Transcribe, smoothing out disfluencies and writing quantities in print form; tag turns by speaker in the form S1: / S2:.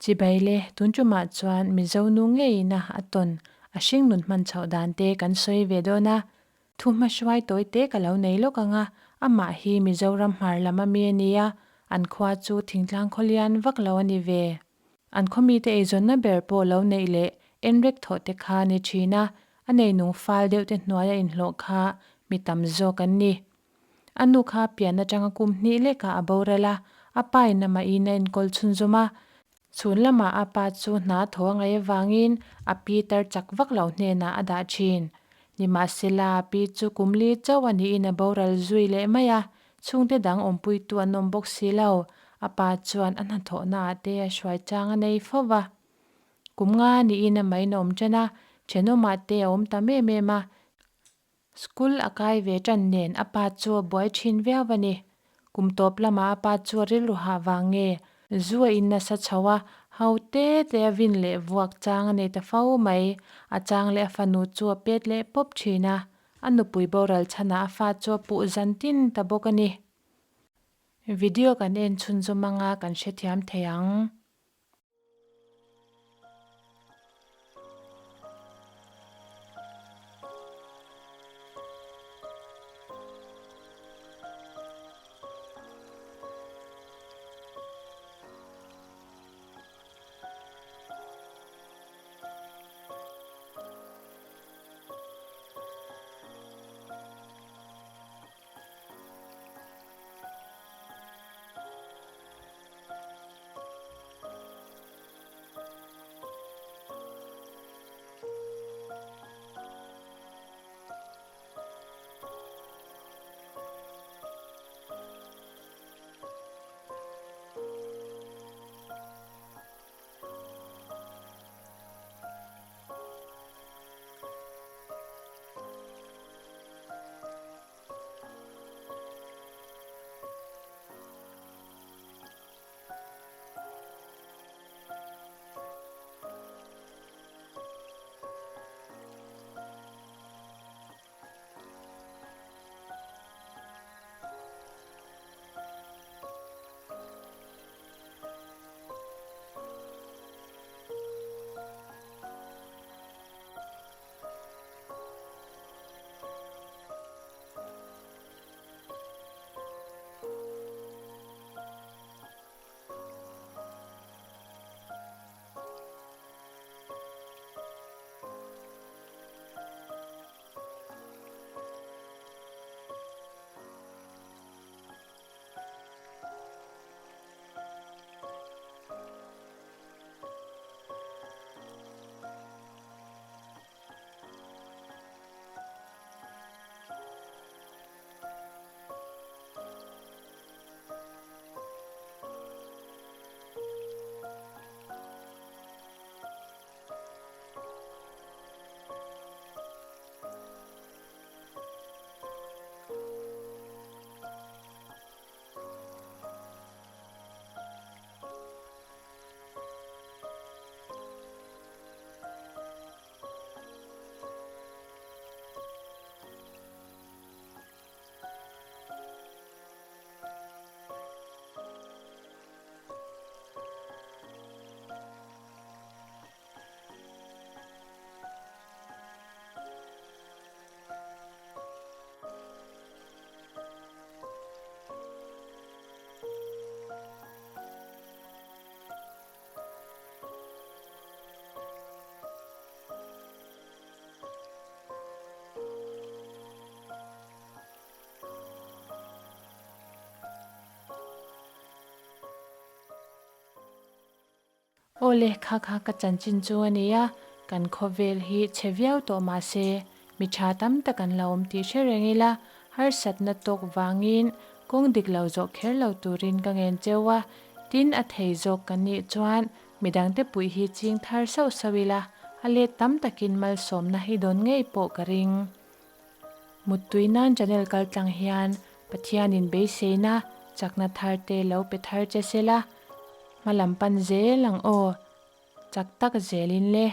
S1: Chibai le, tun tumah chuan Mizo nu ngeiin a a tawn a hringnun hman chhoh dan te kan sawi ve dawn a. Thu hmahruai tawi te ka lo nei lawk ang a, amah hi Mizoram hmar lam a mi a nia, an khua chu thingtlang khawlian vak lo a ni ve. An khaw mite eizawnna ber pawh lo neih leh enrek thawh te kha ni thin a, a neinung fal deuh te hnuaia inhlawh kha mi tam zawk an ni. A nu kha pian atanga kum hnih lekah a boral a, a pa in amah in a enkawl chhunzawm a. Chhun lamah a pa chu hna thaw a ngaih avangin a pi tar chak vak lo hnenah a dah thin. Nimahsela a pi chu kum li chauh a niin a boral zui leh mai a, chhungte dang awmpuitu an awm bawk si lo. A pa chuan a hnathawhnaah te a hruai chang a nei fo va. Kum nga niin amah in a awm ṭan a, ṭhenawmah te a awm tam em em a. School a kai ve ṭan nen a pa chu a buai ṭhin viau a ni. Kum tawp lamah a pa chu a rilru hah vang nge zu a in nasa chho a, ho te te a vin leh vuak chang a nei ta fo mai. A chang leh a fanu chu a pet leh pawp ṭhin a, a nupui boral chhanah a fa chu a puh zan tin ta bawk a ni. Video kan en chhunzawm anga kan hrethiam thei ang. Aw le, kha kha ka chanchin chu a nia, kan khawvel hi chhe viau tawh mah se, mi tha tam tak an lo awm tih hre reng ila, harsatna tawk vangin kawng dik lo zawh kher lo turin ka ngen cheu a, tin a thei zawk kan nih chuan midangte puih hi ching thar sauh sauh ila, a let tam takin malsawmna hi dawn ngei pawh ka ring. Muttui nan channel kal tlang hian Pathianin beiseina chakna thar te lo pe thar che sela, hma lam pan zel ang aw, chak tak zelin le.